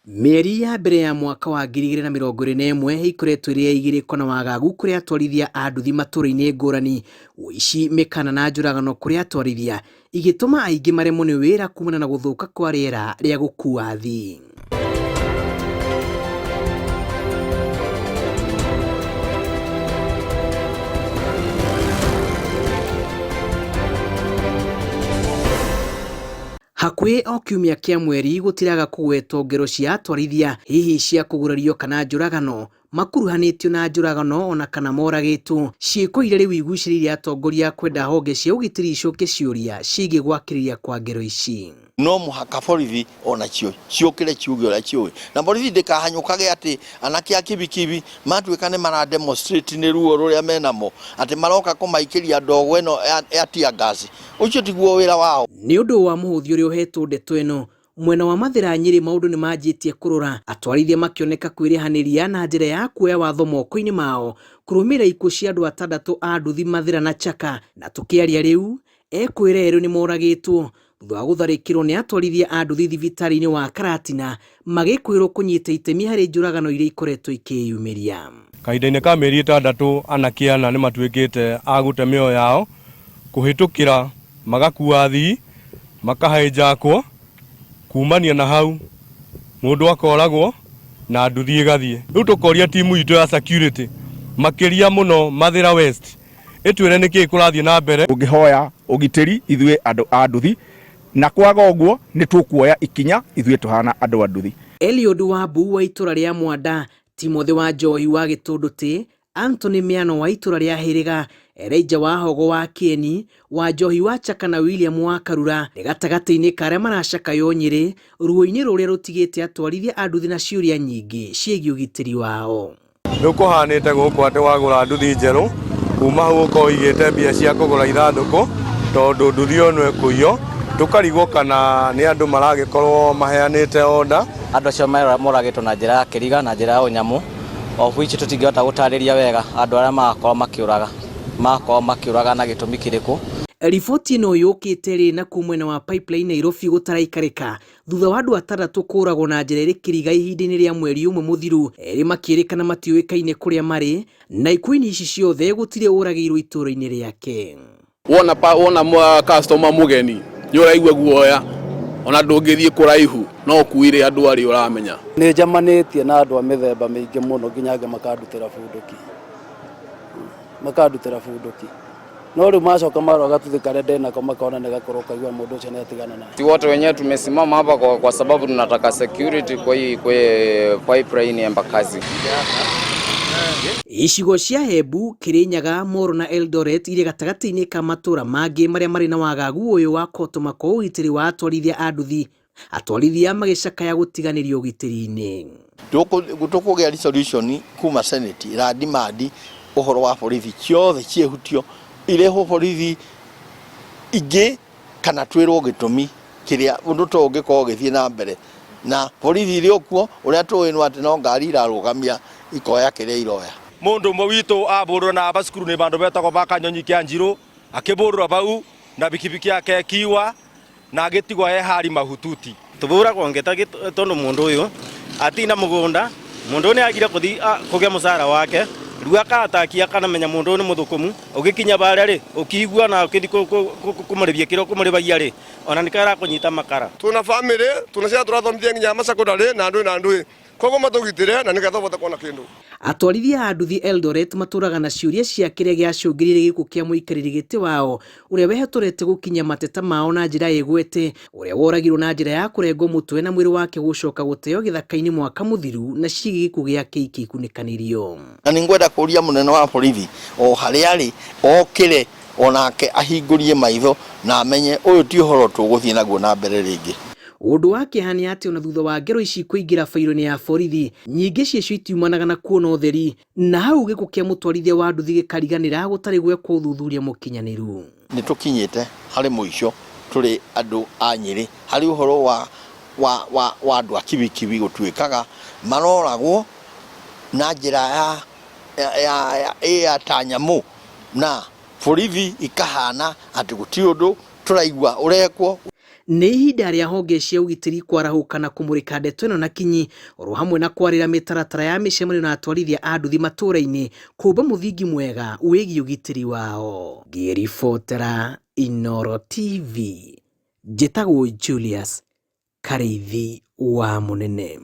Mĩeri ya mbere ya mwaka wa 2021 ĩkoretwo ĩrĩ ya igĩrĩko na wagagu kũrĩ atwarithia a nduthi matũra-inĩ ngũrani, ũici, mĩkana na njũragano kũrĩ atwarithia igĩtũma aingĩ maremwo nĩ wĩra kumana na gũthũka kwa rĩera rĩa gũkua athii. Hakuhĩ o kiumia kĩa mweri gũtiraga kũgwetwo ngero cia atwarithia hihi cia kũgurario kana njũragano, makuruhanĩtio na njũragano ona kana moragĩtwo, ciĩko iria rĩu igucĩrĩirie atongoria kwenda honge cia ũgitĩri icokie ciũria ciĩgiĩ gwakĩrĩria kwa ngero ici. No mũhaka borithi onacio ciũkĩre ciuge ũrĩa ciũĩ, na borithi ndĩkahanyũkage atĩ anake a kibikibi matuĩka nĩ mara demonstrate nĩ ruo rũrĩa menamo atĩ maroka kũmaikĩria ndogo ĩno ya tear gas. Ũcio tiguo wĩra wao. Nĩ ũndũ wa mũhothi ũrĩa ũhetwo ndeto ĩno, mwena wa Mathĩra Nyĩrĩ maũndũ nĩ manjĩtie kũrũra, atwarithia makĩoneka kwĩrĩhanĩria na njĩra ya kuoya watho moko-inĩ mao kũrũmĩrĩra ikuũ cia andũ atandatũ a nduthi Mathĩra na Chaka, na tũkĩaria rĩu ekwĩra erũ nĩ moragĩtwo thutha wa gũtharĩkĩrwo nĩ atwarithia a nduthi thibitarĩ-inĩ wa Karatina magĩkwĩrwo kũnyita itemi harĩ njũragano iria ikoretwo ikĩyumĩria. Kahinda-inĩ ka mĩeri ĩtandatũ anake ana nĩ matuĩkĩte a gũte mĩoyo yao kũhĩtũkĩra magakua athii makahaĩnjakwo kumania na hau mũndũ akoragwo na nduthi ĩgathiĩ. Rĩu tũkoria timu itũ ya security makĩria mũno Mathĩra West ĩtwĩre nĩkĩĩ kũrathiĩ na mbere. Tũngĩhoya ũgitĩri ithuĩ andũ a nduthi na kwaga ũguo nĩ tũkuoya ikinya ithuĩ tũhana andũ a nduthi. Eliud Wambu wa itũra rĩa Mwanda, Timothy wa Njohi wa Gĩtũndũtĩ, Anthony Mĩano wa itũra rĩa Hĩrĩga, Elijah wa Hogo wa Kĩeni, Wanjohi wa Chaka na William wa Karura nĩ gatagatĩ-inĩ ka arĩa maracakaywo Nyĩrĩ, ruo-inĩ rũrĩa rũtigĩte atwarithia a nduthi na ciũria nyingĩ ciĩgiĩ ũgitĩri wao. Rĩu kũhanĩte gũkũ atĩ wagũra nduthi njerũ, kuma hau ũkorwo ũigĩte mbia cia kũgũra ithandũkũ, tondũ nduthi ĩyo no ĩkũiywo, tũkarigwo kana nĩ andũ maragĩkorwo maheanĩte order. Andũ acio moragĩtwo na njĩra ya kĩriga na njĩra ya ũnyamũ, of which tũtingĩhota gũtarĩria wega andũ arĩa marakorwo makĩũraga, marakorwo makĩũraga na gĩtũmi kĩrĩkũ. Riboti ĩno yũkĩte rĩ nakuo mwena wa Pipeline Nairobi gũtaraikarĩka thutha wa andũ atandatũ kũragwo na njĩra ĩrĩ kĩriga ihinda-inĩ rĩa mweri ũmwe mũthiru, erĩ makĩrĩkana matiũĩkaine kũrĩa marĩ, na ikuũ-inĩ ici ciothe gũtirĩ ũragĩirwo itũũra-inĩ rĩake. Wona pa wona mwa customer mũgeni nĩ ũraigua guoya ona ndũngĩthiĩ kũraihu no ũkuire andũ arĩa ũramenya. Nĩ njemanĩtie na andũ a mĩthemba mĩingĩ mũno nginya angĩ makandutĩra bunduki, makandutĩra bunduki. No rĩu macoka marora gatuthĩ karĩa ndenako makona nĩ gakũrũ ũkaigua mũndũ ũcio nĩ atigana nawe. Si wote wenyewe tumesimama hapa kwa sababu tunataka security kwa hii kwa pipeline ya Embakasi. Icigo cia Embu, Kirinyaga, Moro na Eldoret irĩ gatagatĩ-inĩ ka matũra mangĩ marĩa marĩ na wagagu ũyũ wa kũhotoma kwa ũgitĩri wa atwarithia a nduthi, atwarithia magĩcakaya gũtiganĩrio ũgitĩri-inĩ. Tũkũgĩa resolution kuma Senate ĩra demand ũhoro wa borithi ciothe ciehutio irehwo borithi ingĩ kana twĩrwo gĩtũmi kĩrĩa ũndũ ta ũyũ ũngĩkorwo ũgĩthiĩ na mbere na borithi irĩ o kuo ũrĩa tũĩ nĩ atĩ no ngari irarũgamia ikoya kĩrĩa iroya. Mundu umwe witu abũrwo na aba cukuru ni bandu betagwo ba Kanyonyi kia Njiru akibũrwo bau na bikibiki yake ekiwa na agitigwo e hari mahututi. Tũbũragwo ngeta tondũ mũndũ ũyũ atina mũgũnda, mũndũ ũyũ nĩ agire kũthi kũgĩa mũcara wake, rĩu akatakia akanamenya mũndũ ũyũ nĩ mũthũkũmu, ũgĩkinya barĩa rĩ, ũkĩigua na ũkĩthi kũmũrĩbia kĩrĩa ũkũmũrĩbagia rĩ, ona nĩkĩo arakũnyita makara. Twĩna famĩlĩ, twĩna ciana tũrathomithia nginya macekondari na ndũĩ na ndũĩ. Koguo matũgitĩre na nĩgetha tũhote kuona kĩndũ. Atwarithia a nduthi Eldoret matũraga na ciũria cia kĩrĩa gĩacũngĩrĩirie gĩkuũ kĩa mũikarĩri gĩtĩ wao ũrĩa wehotorete gũkinyia mateta mao na njĩra ĩgwete, ũrĩa woragirwo na njĩra ya kũrengwo mũtwe na mwĩrĩ wake gũcoka gũteo gĩthaka-inĩ mwaka mũthiru na ciĩgiĩ gĩkuũ gĩake ikĩkunĩkanĩrio. Na nĩ ngwenda kũria mũnene wa borithi o harĩa arĩ okĩre onake ahingũrie maitho na amenye ũyũ ti ũhoro tũgũthiĩ naguo na mbere rĩngĩ. Ũndũ wa kĩeha nĩ atĩ ona thutha wa ngero ici kũingĩra bairo-inĩ ya borithi, nyingĩ ciacio itiumanaga na kuona ũtheri, na hau gĩkuũ kĩa mũtwarithia wa nduthi gĩkariganĩra gũtarĩ gwekwo ũthuthuria mũkinyanĩru. Nĩ tũkinyĩte harĩ mũico tũrĩ andũ a Nyĩrĩ harĩ ũhoro wa wa wa wa andũ a kibikibi gũtuĩkaga maroragwo na njĩra ya ya ya ya ta nyamũ na borithi ikahana atĩ gũtirĩ ũndũ tũraigua ũrekwo. Nĩ ihinda rĩa honge cia ũgitĩri kwarahũka na kũmũrĩka ndeto ĩno na kinyi oro hamwe na kwarĩra mĩtaratara ya mĩcemanio na atwarithia a nduthi matũũra-inĩ kũmba mũthingi mwega wĩgiĩ ũgitĩri wao. Ngĩribotera Inooro TV, njĩtagwo Julius Karĩithi wa Mũnene.